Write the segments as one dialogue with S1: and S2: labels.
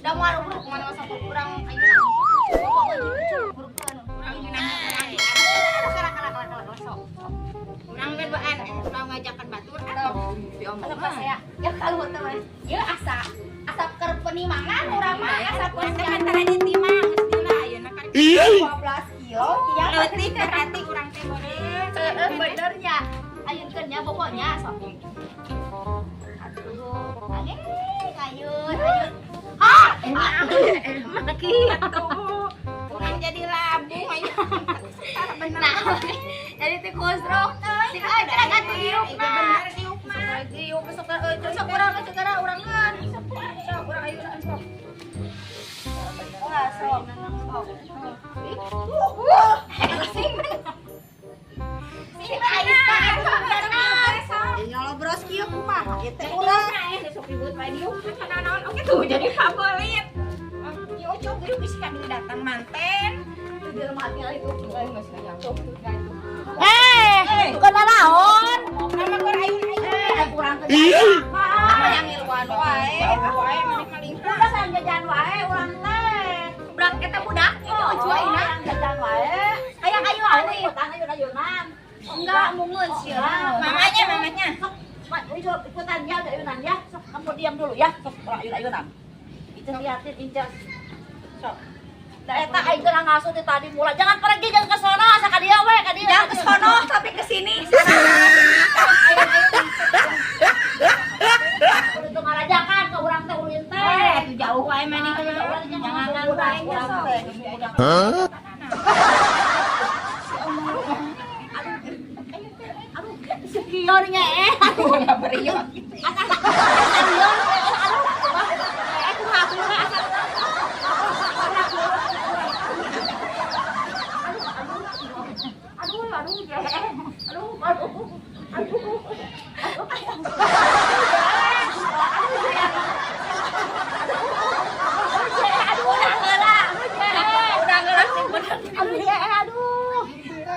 S1: Da moal uruk mana masa urang ayeuna. Urukkeun.
S2: Urang ngeunah urang.
S1: Kala kala kala kala sok.
S2: Urang we duaan mau ngajakan batur ah.
S1: Asa pas ya. Ya kalau teh mah. Ya asa asa keur penimangan urang mah asa
S2: Urang teh
S1: pensian.
S2: Antara ditimang geus dina ayeuna kan.
S1: 12 kilo ya.
S2: Leutik berarti urang teh meureun.
S1: Heeh, benernya. Ayunkeun nya pokoknya sok. Atuh, angin ayun, ayun. Hah?
S2: Gitu. Urang jadi labu ayo.
S1: Nah, jadi ti kusruk. Ti atuh atuh diuk
S2: Iya
S1: mah.
S2: Bener diuk mah.
S1: Diuk sok euy, sok urang sok urangan. Sok urang ayunan sok. Wah, sok. Sok. Si Aisyah atuh bener.
S3: Nyolobros kieu kumaha ieu teh ulah.
S2: Sok ribut wae diuk kana naon oke tuh jadi favorit. Yo cok geuh bisi kami datang manten.
S1: Tuh di lemah tinggal itu. Eh, bukan naon.
S2: Nama keur ayun ayun.
S1: Eh, kurang ke
S2: Apa yang ngiluan wae? Wae maneh malingha.
S1: Udah sayang jajan wae urang teh. Budak eta budak itu
S3: Oh,
S1: cuy ina jajan wae. Hayang ayu ayu ikutan ayun-ayunan. Enggak mungun sih.
S2: Mamanya, mamanya.
S3: Sok, Mak, itu ikutan ya ayunan ya. Sok, kamu diam dulu ya. Sok, urang ayun-ayunan. Itu liatin inces. Sok. Da eta aing teh ngasuh ti tadi mulai. Jangan pergi, jangan ke sono, asa ka dieu we, ka dieu.
S2: Jangan ke sono tapi ke sini.
S3: Udah tuh ngarajakan ke urang teh ulin teh.
S2: Eh, tuh jauh wae maneh mah. Jangan wae nya sok.
S4: Huh?
S3: Aduh, sekian nya eh.
S2: Udah beriuk.
S3: Asa asa asa lieur, eh, aduh. Eh, kumaha kumaha asa. Aduh, aduh, ya. Aduh, aduh. Aduh. Aduh. Aduh, udah ngelah.
S2: Udah ngelah sih bener.
S3: Aduh, ya, aduh.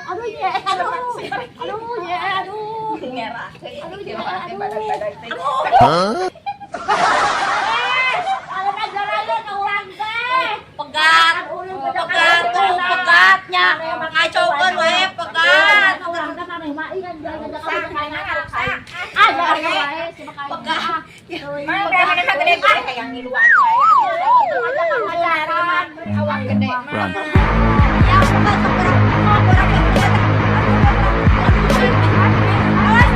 S3: Aduh, ya, aduh. Aduh, ya, aduh.
S2: Ngerah.
S3: Aduh, ya,
S2: Aduh,
S3: aduh.
S2: badag-badag teh.
S4: Huh?
S3: Kalau aja ke urang teh.
S1: Pegat. Pegat tuh, pegatnya. Ngacokeun wae pegat.
S3: Urang teh maneh mah ieu kan jalan
S2: Rusak.
S3: Ah, jalan wae si Pegat.
S1: Pegat.
S2: Mana maneh mah gede-gede kayak ngiluan wae. Awak gede mah.
S4: Run.
S1: Ya, bukan sok urang urang Awas,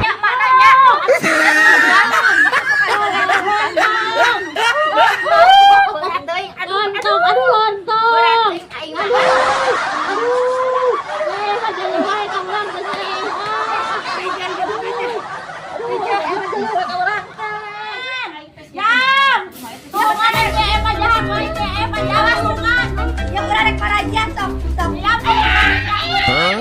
S1: ya maknanya. Berat deui, aduh,
S3: Lontong, aduh lontong.
S2: Berat teuing aing mah.
S3: Aduh. Eh, jalan wae ka urang teh. Aduh, jalan wae ka urang teh.
S1: Yam.
S3: Tulungan aja emang jahat wae teh, emang jahat tulungan.
S1: Ya urang rek parajian sok, sok.
S3: Yam,
S4: Huh?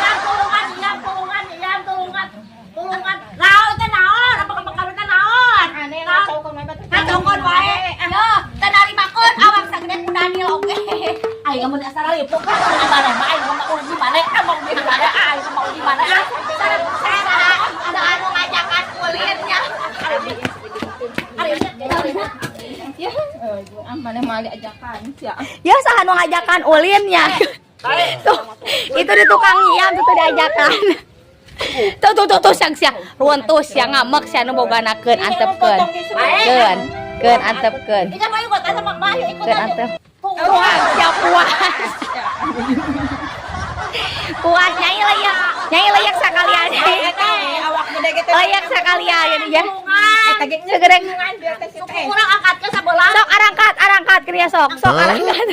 S3: yam tulungan, yam tulungan, yam tulungan. Tulungan. Naon teh naon? Apa kebakaran teh naon?
S2: Aneh ngacokeun wae batur.
S1: Ngacokeun wae. Yo, teu narimakeun awak sagede ku Daniel oge.
S3: Aing mun asal lipuk kan di mana mah aing mau di mana? Ah, mau di mana? Ah, aing mau di mana? Ah,
S1: Saha saha anu ngajakan ulinnya.
S3: Ari ini.
S2: Ya, ah maneh mah diajakan sia.
S1: Ya saha nu ngajakan ulinnya. Tuh, itu di tukang iam tuh tuh diajakan. Tuh tuh tuh tuh siang siang runtuh siang ngamek sia nu boganakeun antepkeun. Keun, keun antepkeun.
S3: Ini kan mau ikut sama Mak, yuk
S1: Keun
S3: ikutan.
S1: antep. Puas, siap puas. Puas nyai layak. Nyai layak sekalian.
S2: Awak gede gitu.
S1: Layak sekalian ya.
S2: Eta ge
S1: Segede.
S2: biar teh si teh.
S3: Kurang angkat ke sebelah.
S1: Sok arangkat, arangkat kriya sok, sok arangkat.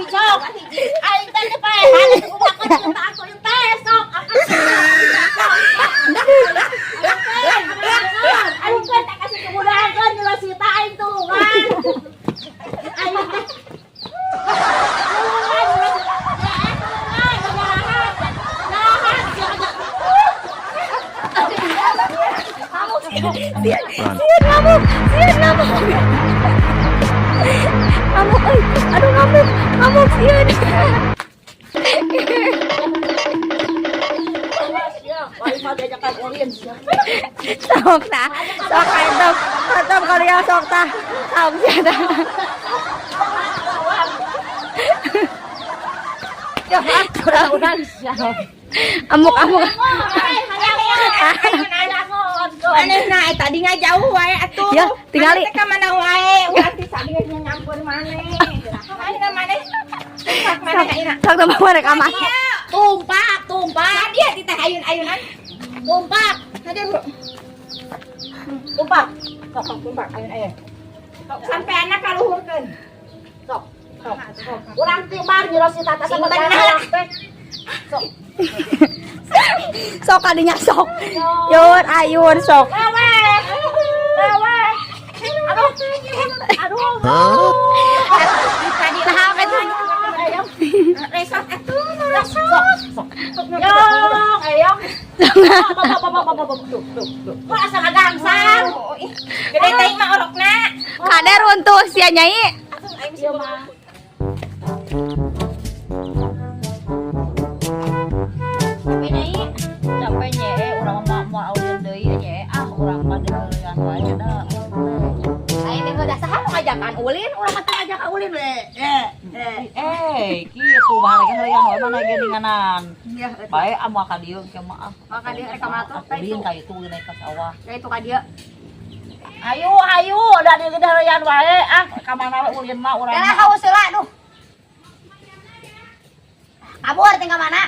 S3: Sok. Aing teh dipaehan itu kumaha cinta aku teh sok. Aing teh tak kasih kemudahan kan jelas kita aing tulungan. Aing teh tulungan jelas eh tulungan jarahan. Jarahan.
S1: Sieun, sieun ngamuk, sieun ngamuk. Ngamuk euy. Aduh ngamuk, ngamuk sieun.
S3: Awas ya, Mah diajakan ulin sia.
S1: Sok tah. Sok antep. Antep kali ya sok tah. Sok sia tah.
S3: Urang sia.
S1: Amuk amuk.
S2: Aneh nah tadi ngajauh wae atuh.
S1: Ya, tingali.
S2: Maneh teh ka mana wae? Urang teh tadi geus nyampur maneh. Mana maneh? Sok maneh ayeuna.
S1: Sok teh mah rek aman.
S3: Tumpak, tumpak,
S2: Tadi hati teh ayun-ayunan.
S3: tumpak,
S2: Tadi Bu.
S3: tumpak.
S2: Sok sok tumpak ayun-ayun. Sok sampai anak kaluhurkeun.
S3: Sok.
S2: Sok sok.
S3: Urang timbang nyuruh si Tata
S2: Sing
S3: sama
S2: bener.
S3: galak teh. Sok.
S1: Sok kadinya sok. Yun ayun sok.
S3: Lewe. Lewe. Aduh. Aduh.
S4: Huh?
S2: Tadi
S1: Nah, apa itu?
S3: Ayam.
S2: Resot atuh,
S3: Sok, sok. Yong, ayam. Baba, baba, baba, baba. Tuh, tuh, tuh. Kok asa ngagangsar?
S2: Oh, ih. Gede teuing mah orokna.
S1: Kade runtuh sia nyai.
S2: Atuh aing
S3: Iya mah.
S1: Capek nyai.
S3: Capek nye, urang mah moal ulin deui nye. Ah, urang mah deuleuan wae da.
S1: Aing teh udah saha nu ngajakan ulin, urang mah teu ngajakan ulin we. Eh, eh.
S3: Eh, kitu mah lagi heureuyang wae mana geuninganan.
S1: Iya,
S3: Bae ah moal ka dieu ke mah ah.
S1: Moal ka dieu, rek ka mana tuh? Ka
S3: Ulin
S1: itu.
S3: ka itu ulin ka sawah.
S1: Ya itu ka dieu.
S3: Ayo, ayo, da di heureuyang wae ah ka mana we ulin mah urang.
S1: Lah
S3: mah.
S1: haus heula duh. Kabur teh ka mana?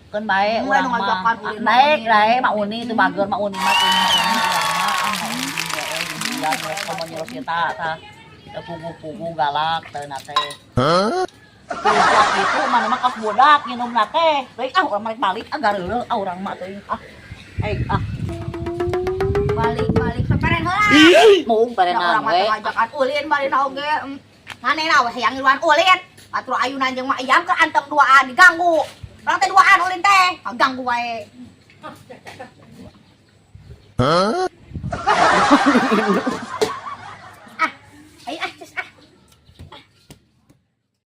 S3: Keun bae
S1: Mun
S3: urang
S1: anu
S3: mah.
S1: ngajakan ulin mah
S3: Naik,
S1: ulin.
S3: naik Mak Uni itu bager Mak Uni mah tuh Mak Uni urang mah ah Mak Uni ya komo nyuruh kita tah. Teu pugu-pugu galak teu na teh.
S4: Huh?
S3: Budak gitu mana mah kos budak nginum na teh. Teuing ah urang balik balik ah gareuleuh ah urang mah teuing ah. Eh ah
S1: Balik-balik saparen heula.
S3: mung
S1: Da urang
S3: parenan
S1: mah
S3: we.
S1: teu ngajakan ulin bari na oge. Manehna we hayang ngiluan ulin. Atur ayunan jeung Mak Iyam keur antep duaan diganggu. Urang teh duaan ulin teh, ganggu wae.
S4: Huh?